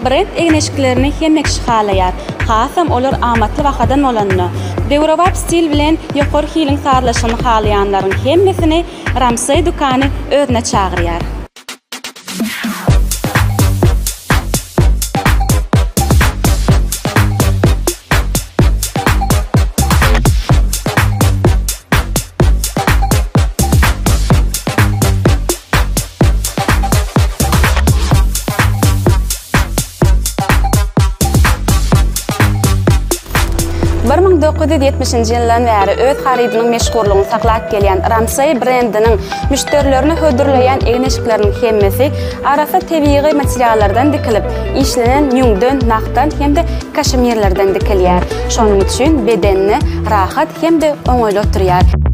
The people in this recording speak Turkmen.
Brend egin-eşiklerini hemme kişi halaýar. Hasam olar amatly bahadan bolanda. Döwrebap stil bilen ýokary hiliň sazlaşygyny halaýanlaryň hemmesini Ramsey dükany özüne çagyrýar. 1970-nji ýyldan bäri öz harydynyň meşhurlygyny saklap gelýän Ramsey brendiniň müşderilerine hödürleýän egin-eşikleriniň hemmesi arassa tebigy materiallardan dikilip, işlenen ýüňden, nahdan hem-de kaşemirlerden dikilýär. Şonuň üçin bedenine rahat hem-de oňaýly oturýar.